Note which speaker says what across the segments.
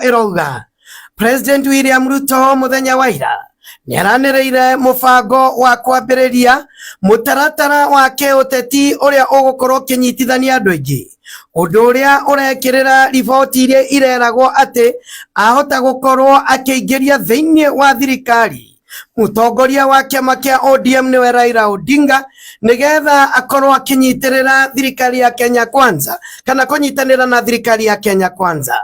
Speaker 1: Ĩrauga President William Ruto mũthenya wa ira nĩaranĩrĩire mũbango wa kwambĩrĩria mũtaratara wa kĩũteti ũrĩa ũgũkorwo ũkĩnyitithania andũ aingĩ, ũndũ ũrĩa ũrekĩrĩra riboti iria ireragwo atĩ ahota gũkorwo akĩingĩria thĩinĩ wa thirikari mũtongoria wa kĩama kĩa ODM nĩwe Raila Odinga, nĩgetha akorwo akĩnyitĩrĩra thirikari ya Kenya Kwanza kana kũnyitanĩra na thirikari ya Kenya Kwanza.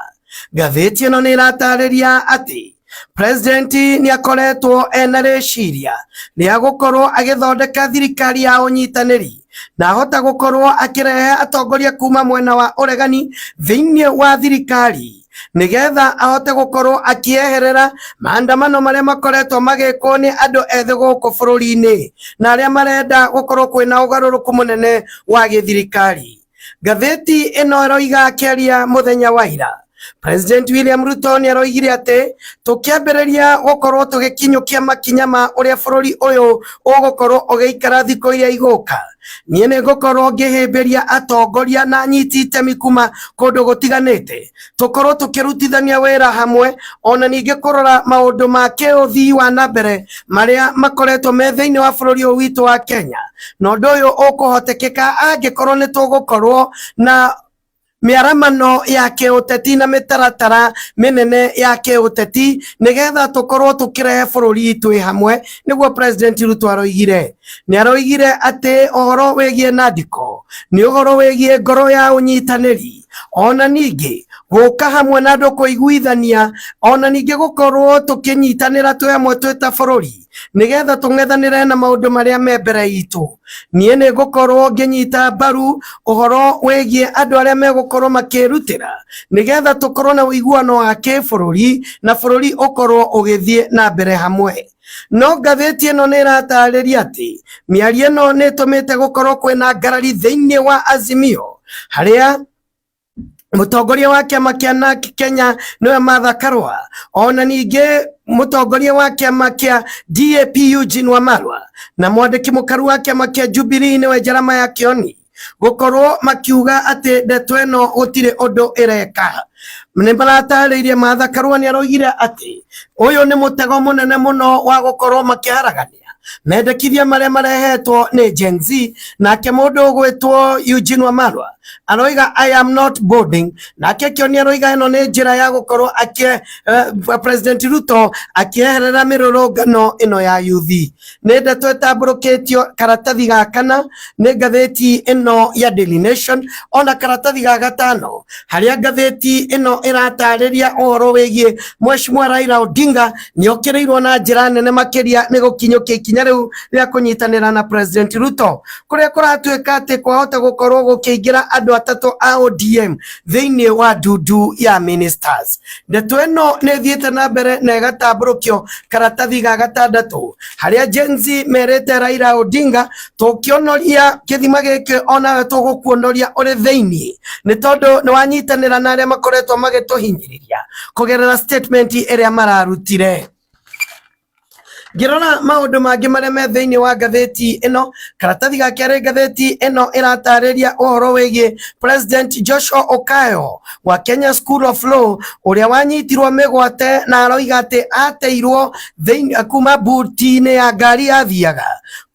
Speaker 1: Ngathĩti ĩno nĩ ĩratarĩria atĩ President nĩ akoretwo ena rĩciria rĩa gũkorwo agĩthondeka thirikari ya ũnyitanĩri na ahota gũkorwo akĩrehe atongoria kuma mwena wa ũregani thĩinĩ wa thirikari, nĩgetha ahote gũkorwo akĩeherera maandamano marĩa makoretwo magĩkwo nĩ andũ ethĩ gũkũ bũrũri-inĩ na arĩa marenda gũkorwo kwĩna ũgarũrũku mũnene wa gĩthirikari. Ngathĩti ĩno ĩroiga akĩaria mũthenya wa ira, President William Ruto nĩ aroigire atĩ tũkĩambĩrĩria gũkorwo tũgĩkinyũkia makinya ma ũrĩa bũrũri ũyũ ũgũkorwo ũgĩikara thikũ iria igũka, niĩ nĩ ngũkorwo ngĩhĩmbĩria atongoria na anyiti itemi kuma kũndũ gũtiganĩte, tũkorwo tũkĩrutithania wĩra hamwe, ona ningĩ kũrora maũndũ ma kĩũthii wa na mbere marĩa makoretwo me thĩinĩ wa bũrũri ũyũ witũ wa Kenya. Na ũndũ ũyũ ũkũhotekeka angĩkorwo nĩ tũgũkorwo na mĩaramano ya kĩũteti na mĩtaratara mĩnene ya kĩũteti, nĩgetha tũkorwo tũkĩrehe bũrũri twĩ hamwe, nĩguo President Ruto aroigire. Nĩ aroigire atĩ ũhoro wĩgiĩ nandiko nĩ ũhoro wĩgiĩ ngoro ya ũnyitanĩri, ona ningĩ gũka hamwe na andũ kũiguithania, ona ningĩ gũkorwo tũkĩnyitanĩra twĩ hamwe twĩ ta bũrũri, nĩgetha tũng'ethanĩre na maũndũ marĩa me mbere itũ. Niĩ nĩ ngũkorwo ngĩnyita mbaru ũhoro wĩgiĩ andũ arĩa megũkorwo makĩrutĩra, nĩgetha tũkorwo na ũiguano wa kĩbũrũri na bũrũri ũkorwo ũgĩthiĩ na mbere hamwe. No ngathĩti ĩno nĩ ĩratarĩria atĩ mĩario ĩno nĩ ĩtũmĩte gũkorwo kwĩna ngarari thĩinĩ wa Azimio, harĩa mũtongoria wa kĩama kĩa NARC Kenya nĩwe Martha Karua, ona ningĩ mũtongoria wa kĩama kĩa DAP Eugene Wamalwa, na mwandĩki mũkaru wa kĩama kĩa Jubilee nĩwe Jeremiah Kioni, gũkorwo makiuga atĩ ndeto ĩno gũtirĩ ũndũ ĩreka. Nĩ maratarĩirie Martha Karua nĩ aroigire atĩ ũyũ nĩ mũtego mũnene mũno wa gũkorwo makĩharagania mendekithia marĩa marehetwo nĩ Gen Z. Nake mũndũ ũgwĩtwo Eugene Wamalwa aroiga, "I am not boarding." Nake Kioni aroiga ĩno nĩ njĩra ya gũkorwo akĩ President Ruto akĩeherera mĩrũrũngano ĩno ya youth. Nĩ ndeto ĩtambũrũkĩtio karatathi ga kana nĩ ngathĩti ĩno ya Daily Nation, ona karatathi ga gatano, harĩa ngathĩti ĩno ĩratarĩria ũhoro wĩgiĩ Mheshimiwa Raila Odinga nĩ okĩrĩirwo na njĩra nene makĩria nĩ gũkinyũkia ikinya rĩu rĩa kũnyitanĩra na President Ruto, kũrĩa kũratuĩka atĩ kwahota gũkorwo gũkĩingĩra andũ atatũ a ODM thĩinĩ wa ndundu ya ministers. Ndeto ĩno nĩ ĩthiĩte na mbere na ĩgatambũrũkio karatathi ga gatandatũ, harĩa Gen Z merĩte Raila Odinga, tũkĩonoria kĩthima gĩkĩ onawe tũgũkuonoria ũrĩ thĩinĩ, nĩ tondũ nĩ wanyitanĩra na arĩa makoretwo magĩtũhinyĩrĩria kũgerera statement ĩrĩa mararutire. Ngĩrora maũndũ mangĩ marĩa me thĩinĩ wa ngathĩti ĩno, karatathi ga kerĩ, ngathĩti ĩno ĩratarĩria ũhoro wĩgiĩ President Joshua Okayo wa Kenya School of Law, ũrĩa wanyitirwo mĩgwate na aroiga atĩ ateirwo thĩinĩ kuma buti-inĩ ya ngari yathiaga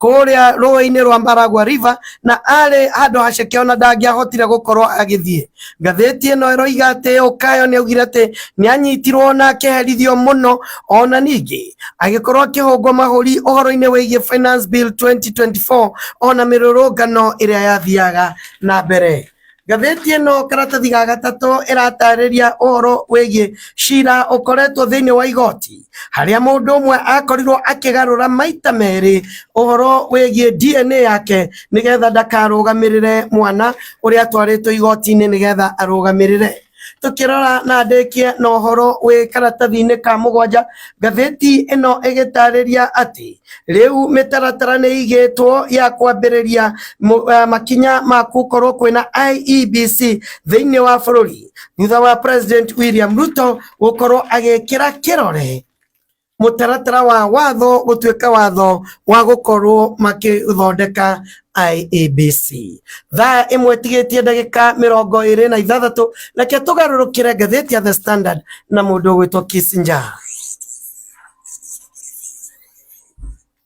Speaker 1: kũrĩa rũĩ-inĩ rwa Maragua River, na arĩ handũ haceke ona ndangĩahotire gũkorwo agĩthiĩ. Ngathĩti ĩno ĩroiga atĩ Okayo nĩ augire atĩ nĩ anyitirwo na akĩherithio mũno, ona ningĩ agĩkorwo akĩhũngwo mahũri ũhoro-inĩ wĩgiĩ Finance Bill 2024 ona mĩrũrũngano ĩrĩa yathiaga na mbere. Ngathĩti ĩno karatathi ga gatatũ ĩratarĩria ũhoro wĩgiĩ cira ũkoretwo thĩinĩ wa igoti, harĩa mũndũ ũmwe akorirwo akĩgarũra maita merĩ ũhoro wĩgiĩ DNA yake, nĩgetha ndakarũgamĩrĩre mwana ũrĩa atwarĩtwo igoti-inĩ nĩgetha arũgamĩrĩre. Tũkĩrora na ndĩkie na ũhoro wĩ karatathi-inĩ ka mũgwanja, ngathĩti ĩno ĩgĩtarĩria atĩ rĩu mĩtaratara nĩ ĩigĩtwo ya kwambĩrĩria makinya ma gũkorwo kwĩna IEBC thĩinĩ wa bũrũri, thutha wa President William Ruto gũkorwo agĩkĩra kĩrore. Mũtaratara wa watho gũtuĩka watho wa gũkorwo makĩthondeka IEBC. Thaa ĩmwe tigĩtie ndagĩka 26, reke tũgarũrũkĩre ngathĩti ya The Standard na mũndũ ũgwĩtwo Kissinger.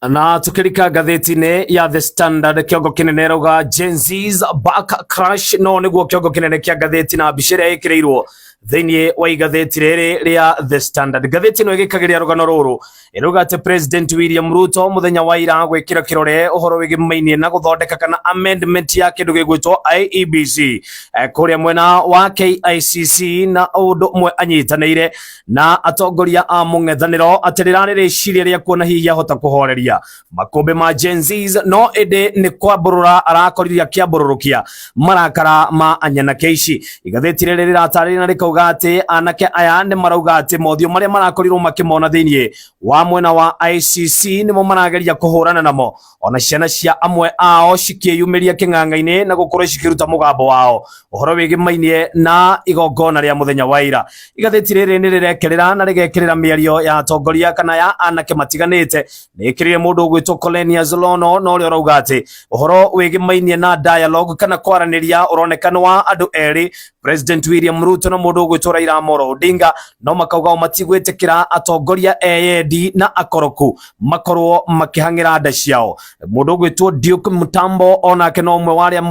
Speaker 2: Na tukirika ngathĩti-inĩ ya The Standard, kĩongo kĩnene ĩrauga Gen Z's back crash, no nĩguo kĩongo kĩnene kĩa ngathĩti na mbica ĩrĩa ĩkĩrĩirwo thĩinĩ wa igathĩti rĩrĩ rĩa The Standard. Ngathĩti ĩno ĩgĩkagĩria rũgano rũrũ ĩrauga atĩ President William Ruto mũthenya wa ira gwĩkĩra kĩrore ũhoro wĩgĩmainie na gũthondeka kana amendment ya kĩndũ gĩgwĩtwo IEBC kũrĩa mwena wa KICC, na ũndũ ũmwe anyitanĩire na atongoria a mũng'ethanĩro atĩ rĩrarĩ rĩciria rĩa kuona hihi ahota kũhoreria makũmbĩ ma Gen Zs, no ĩndĩ nĩ kwambũrũra arakorire akĩambũrũrũkia marakara ma anyanake ici. Igathĩti rĩrĩ rĩratarĩria na rĩkauga atĩ anake aya nĩ marauga atĩ mothiũ marĩa marakorirwo makĩmona thĩinĩ wa mwena wa ICC nĩmo marageria kũhũrana namo, ona ciana cia amwe ao cikĩyumĩria kĩng'ang'a-inĩ na gũkorwo cikĩruta mũgambo wao ũhoro wĩgĩmainie na igongona rĩa mũthenya wa ira. Igathĩti rĩrĩ nĩ rĩrekerera na rĩgekĩrĩra mĩario ya atongoria kana ya anake matiganĩte, nĩ ĩkĩrĩre mũndũ ũgwĩtwo Colenius Lono na ũrĩa ũrauga atĩ ũhoro wĩgĩmainie na dialogue kana kwaranĩria ũroneka nĩ wa andũ erĩ, President William Ruto na mũndũ ũgwĩtwo Raila Amolo Odinga, no makauga o matigwĩtĩkĩra atongoria eyendi na akoroku makorwo makĩhang'ĩra nda ciao. Mũndũ ũgwĩtwo Duke Mutambo onake no ũmwe wa arĩa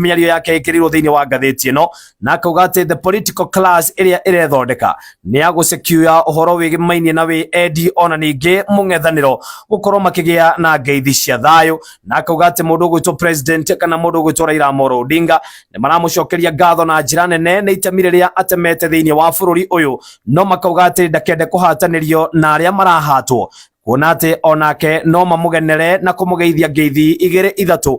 Speaker 2: mĩario yake ĩkĩrĩirwo thĩinĩ wa ngathĩti ĩno, na akauga atĩ the political class ĩrĩa ĩrethondeka nĩ ya gũsecure ũhoro wĩgĩmainie na wĩyendi ona ningĩ mũng'ethanĩro gũkorwo makĩgĩa na ngeithi cia thayũ, na akauga atĩ mũndũ ũgwĩtwo president kana mũndũ ũgwĩtwo Raila Amolo Odinga nĩ maramũcokeria ngatho na njĩra nene nĩ itemi rĩrĩa atemete thĩinĩ wa bũrũri ũyũ, no makauga atĩ ndakende kũhatanĩrio na arĩa marahatwo, kuona atĩ onake no mamũgenere na kũmũgeithia ngeithi igĩrĩ ithatũ,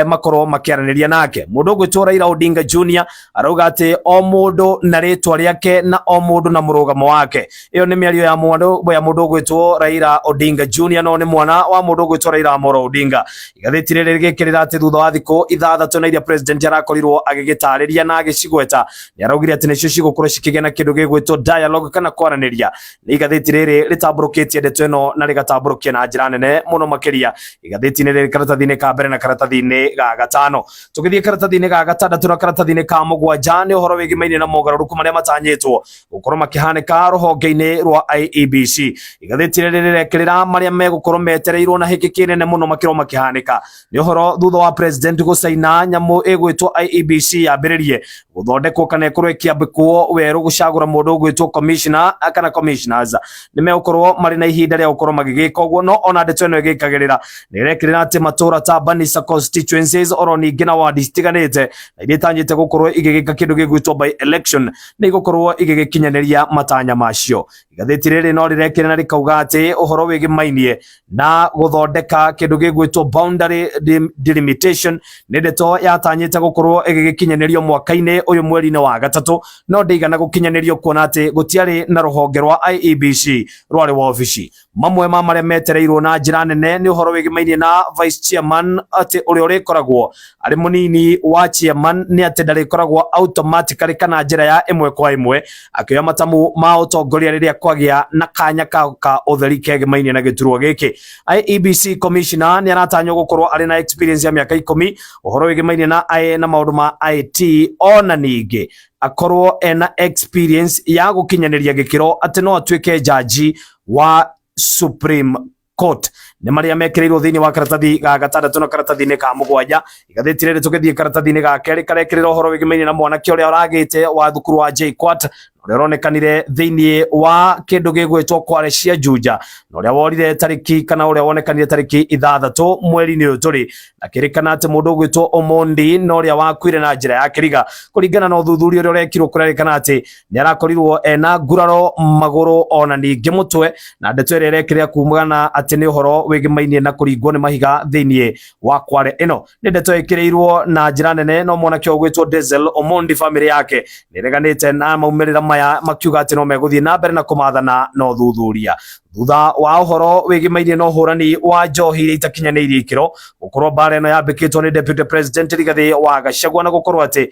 Speaker 2: makorwo makĩaranĩria nake. Mũndũ ũgwĩtwo Raila Odinga Junior arauga atĩ o mũndũ na rĩtwa rĩake na o mũndũ na mũrũgamo wake. Ĩyo nĩ mĩario ya mũndũ ya mũndũ ũgwĩtwo Raila Odinga Junior, no nĩ mwana wa mũndũ ũgwĩtwo Raila Amolo Odinga. Igathĩti rĩrĩ rĩgĩkĩrĩra atĩ thutha wa thikũ 6 na iria president arakorirwo agĩgĩtarĩria na agĩcigweta, nĩ araugire atĩ nĩcio cigũkorwo cikĩgĩa na kĩndũ gĩgwĩtwo dialogue kana kwaranĩria. Nĩ igathĩti rĩrĩ rĩtambũrũkĩtie ndeto ĩno na rĩgatambũrũkia na njĩra nene mũno makĩria igathĩti-inĩ rĩrĩ karatathi-inĩ ka mbere na karatathi-inĩ ga gatano. Tũgĩthiĩ karatathi-inĩ ga gatandatũ na karatathi-inĩ ka mũgwanja, nĩ ũhoro wĩgĩmaine na mogarũrũku marĩa matanyĩtwo gũkorwo makĩhanĩka rũhonge-inĩ rwa IEBC. Igathĩti rĩrĩ rĩrekĩrĩra marĩa megũkorwo metereirwo na hĩkĩ kĩnene mũno makĩrwo makĩhanĩka. Nĩ ũhoro thutha wa president gũcaina nyamũ ĩgwĩtwo IEBC yambĩrĩrie gũthondekwo kana ĩkorwo ĩkĩambĩkwo werũ gũcagũra mũndũ ũgwĩtwo commissioner kana commissioners, nĩ megũkorwo marĩ na ihinda rĩa gũkorwo magĩgĩka ũguo. No ona ndeto ĩno ĩgĩkagĩrĩra nĩ ĩrekĩrĩra atĩ matũra ta Banisa constituencies oro ningĩ na wadi citiganĩte na iria itanyĩte gũkorwo igĩgĩka kĩndũ gĩgwĩtwo by election nĩ igũkorwo igĩgĩkinyanĩria matanya macio. Igathĩti rĩrĩ no rĩrekĩra na rĩkauga atĩ ũhoro wĩgĩmainie na gũthondeka kĩndũ gĩgwĩtwo boundary delimitation nĩ ndeto yatanyĩte gũkorwo ĩgĩgĩkinyanĩrio mwaka-inĩ ũyũ mweri-inĩ wa gatatũ, no ndĩigana gũkinyanĩrio kuona atĩ gũtiarĩ na rũhonge rwa IEBC rwarĩ wabici. Mamwe ma marĩa metereirwo na njĩra nene nĩ ũhoro wĩgĩmainie na vice chairman, atĩ ũrĩa ũrĩkoragwo arĩ mũnini wa chairman nĩ atĩ ndarĩkoragwo automatically kana njĩra ya ĩmwe kwa ĩmwe akĩoya matamu ma ũtongoria rĩrĩa kwagĩa na kanya ka ũtheri kegĩmainie na gĩturwa gĩkĩ. IEBC commissioner nĩ aratanywo gũkorwo arĩ na experience ya mĩaka 10 ũhoro wĩgĩmainie na maũndũ ma IT, ona ningĩ akorwo ena experience ya gũkinyanĩria gĩkĩro atĩ no atuĩke jaji wa Supreme Court. Nĩ marĩa mekĩrĩirwo thĩinĩ wa karatathi ga gatandatũ na karatathi-inĩ ka mũgwanja. Igathĩti rĩrĩ tũgĩthiĩ karatathi-inĩ ga kerĩ karekĩrĩra ũhoro wĩgĩmainie na mwanake ũrĩa ũragĩte wa thukuru wa JKUAT, ũrĩa ũronekanire thĩinĩ wa kĩndũ gĩgwĩtwo Kware cia Juja, na ũrĩa worire tarĩki kana ũrĩa wonekanire tarĩki 6 mweri-inĩ ũyũ tũrĩ, na kĩrĩkana atĩ mũndũ ũgwĩtwo Omondi na ũrĩa wakuire na njĩra ya kĩriga. Kũringana na ũthuthuria ũrĩa ũrekirwo, kũrerĩkana atĩ nĩ arakorirwo ena nguraro magũrũ ona ningĩ mũtwe, na ndeto ĩrĩa ĩrekĩrĩra kumana atĩ nĩ ũhoro wĩgĩmainie na kũringwo nĩ mahiga thĩinĩ wa Kware ĩno nĩ ndeto ĩkĩrĩirwo na njĩra nene. No mwanake ũgwĩtwo Denzel Omondi, family yake nĩ ĩreganĩte na maumĩrĩra maya makiuga atĩ no megũthiĩ na mbere na kũmathana na ũthuthuria thutha wa ũhoro wĩgĩmainie na ũhũrani wa njohi iria itakinyanĩirie ikĩro gũkorwo mbara ĩno yambĩkĩtwo nĩ Deputy President Rigathĩ wa Gachagua na gũkorwo atĩ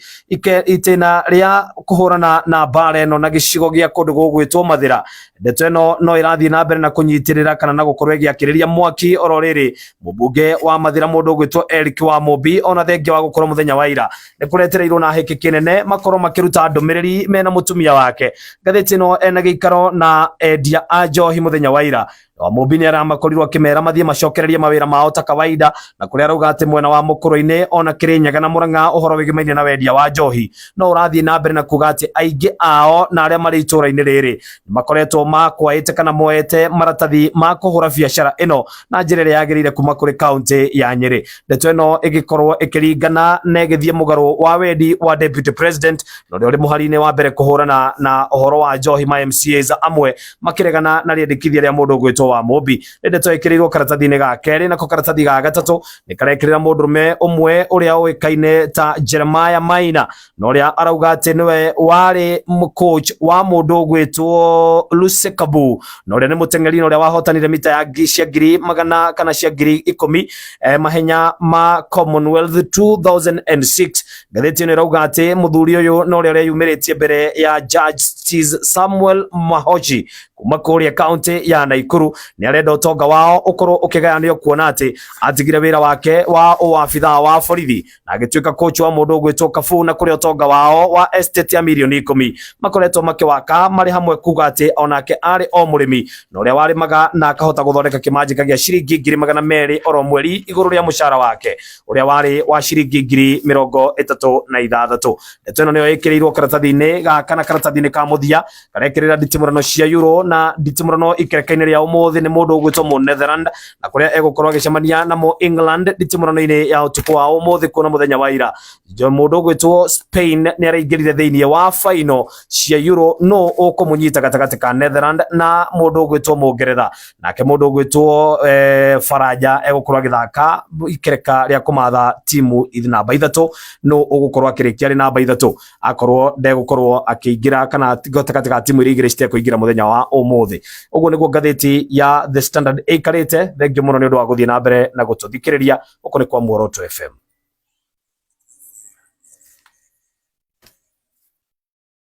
Speaker 2: itĩna rĩa kũhũrana na mbara ĩno na gĩcigo gĩa kũndũ gũgwĩtwo Mathĩra. Ndeto ĩno no ĩrathiĩ na mbere na kũnyitĩrĩra kana na gũkorwo ĩgĩakĩrĩria mwaki oro rĩrĩ mũmbunge wa Mathĩra mũndũ ũgwĩtwo Eric wa Mũmbi ona thengia wa gũkorwo mũthenya wa ira nĩ kũretereirwo na hĩkĩ kĩnene makorwo makĩruta ndũmĩrĩri mena mũtumia wake. Ngathĩti ĩno ena gĩikaro na endia a njohi mũthenya wa ira Wamũmbi nĩ aramakorirwo akĩmera mathiĩ macokererie mawĩra mao ta kawaida na kũrĩa arauga atĩ mwena wa Mũkũrũ-inĩ ona Kĩrĩnyaga na Mũrang'a ũhoro wĩgĩmainie na wendia wa njohi no ũrathiĩ na mbere na kuga atĩ aingĩ ao na arĩa marĩ itũra-inĩ rĩrĩ nĩ makoretwo makwaĩte kana moete maratathi ma kũhũra biacara ĩno na njĩra ĩrĩa yagĩrĩire kuma kũrĩ kaunti ya Nyĩrĩ. Ndeto ĩno ĩgĩkorwo ĩkĩringana na ĩgĩthiĩ mũgarũ wa wendi wa Deputy President na ũrĩa ũrĩ mũhari-inĩ wa mbere kũhũrana na ũhoro wa njohi ma MCAs amwe makiregana na rĩendekithia rĩa mũndũ ũgwĩtwo wa Mũmbi. Nĩ ndeto ĩkĩrĩirwo karatathi-inĩ ga kerĩ, nako karatathi ga gatatũ nĩ karekĩrĩra mũndũrũme ũmwe ũrĩa ũĩkaine ta Jeremiah Maina na ũrĩa arauga atĩ nĩwe warĩ coach wa mũndũ ũgwĩtwo Lucy Kabu na ũrĩa nĩ mũteng'eri na ũrĩa wahotanire mita ya cia ngiri magana kana cia 10,000 mahenya ma Commonwealth 2006. Ngathĩti ĩno ĩrauga atĩ mũthuri ũyũ na ũrĩa ũreyumĩrĩtie mbere ya Justice Samuel Mahochi kuma kũrĩa kaunti ya Nakuru nĩ arenda ũtonga wao ũkorwo ũkĩgayanio kuona atĩ atigire wĩra wake wa ũwabithaa wa borithi na agĩtuĩka coach wa mũndũ ũgwĩtwo Kabu na kũrĩa ũtonga wao wa estate ya mirioni 10 makoretwo makĩwaka marĩ hamwe kuga atĩ onake arĩ o mũrĩmi na ũrĩa warĩmaga na akahota gũthondeka kĩmanjĩka gĩa ciringi 200,000 oro mweri igũrũ rĩa mũcara wake ũrĩa warĩ wa ciringi 36,000. Ndeto ĩno nĩyo ĩkĩrĩirwo karatathi-inĩ gaka na karatathi-inĩ ka mũthia karekĩrĩra nditimũrano cia Euro na nditimũrano ikereka-inĩ rĩa ũmũthĩ nĩ mũndũ ũgwĩtwo mũ Netherland na kũrĩa egũkorwo agĩcemania na mũ England nditimũrano-inĩ ya ũtukũ wa ũmũthĩ kuona mũthenya wa ira mũndũ ũgwĩtwo Spain nĩ araingĩrire thĩinĩ wa final cia Euro no ũkũmũnyita gatagatĩ ka Netherland na mũndũ ũgwĩtwo Mũngeretha nake mũndũ ũgwĩtwo Faranja egũkorwo agĩthaka ikereka rĩa kũmatha timu namba 3 no ũgũkorwo akĩrĩkia arĩ namba 3 akorwo ndegũkorwo akĩingĩra kana gatagatĩ ga timu iria igĩrĩ citekũingĩra mũthenya wa ũmũthĩ. Ũguo nĩguo ngathĩti ya The Standard ĩikarĩte. Thengiũ mũno nĩ ũndũ wa gũthiĩ na mbere na gũtũthikĩrĩria. Gũkũ nĩ kwa Muoroto FM.